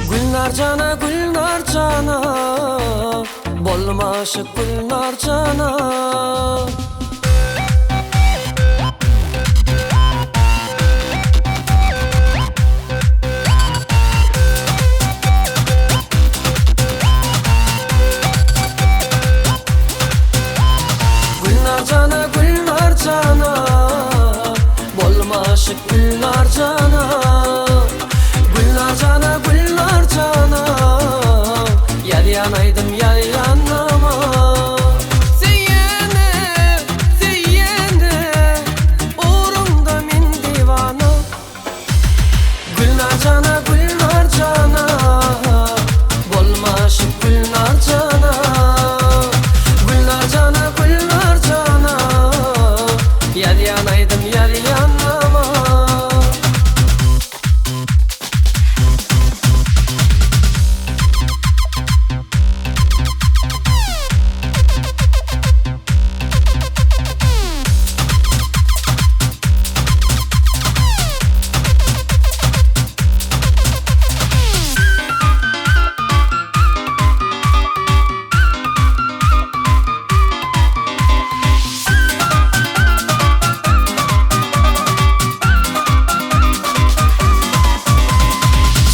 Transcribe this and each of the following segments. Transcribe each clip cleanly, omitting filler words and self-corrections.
Gülnar jana Gülnar jana Boldum aşyk Gülnar jana. Gülnar jana Gülnar jana Boldum aşyk Gülnar jana. Gülnar jana Gülnar jana Ýazýan aýdym ýazýan nama. Söýene, söýene Ugrunda men diwana. Gülnar jana Gülnar jana Boldum aşyk Gülnar jana. Gülnar jana Gülnar jana Ýazýan aýdym ýazýan nama.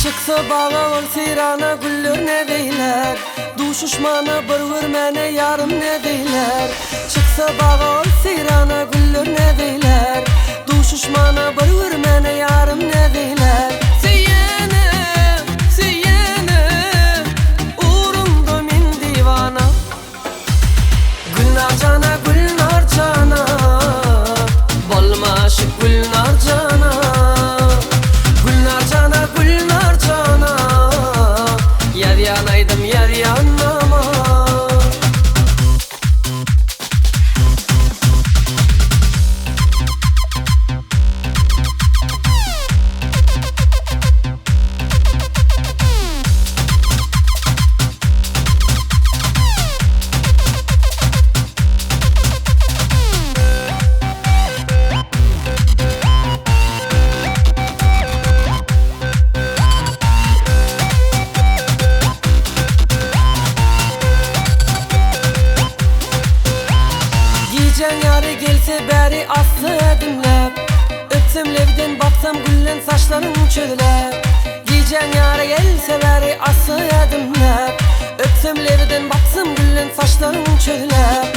Çyksa baga ol seýrana güller ne beýler? Duşuşmana bir görmäne ýarym ne beýler? Çyksa baga ol seýrana güller ne beýler? Duşuşmana bir görmäne ýarym ne beýler? Söýene, söýene Ugrunda men diwana. Gülnar jana Gülnar jana Boldum aşyk Gülnar jana. Gülnar jana Gülnar jana Ýazýan aýdym ýazýan nama. Gijäň ýary gelse bäri asly ädimläp Öpsem lebden baksam güllen saçlaryň çözläp Gijäň ýary gelse bäri asly ädimläp Öpsem lebden baksam güllen saçlaryň çözläp.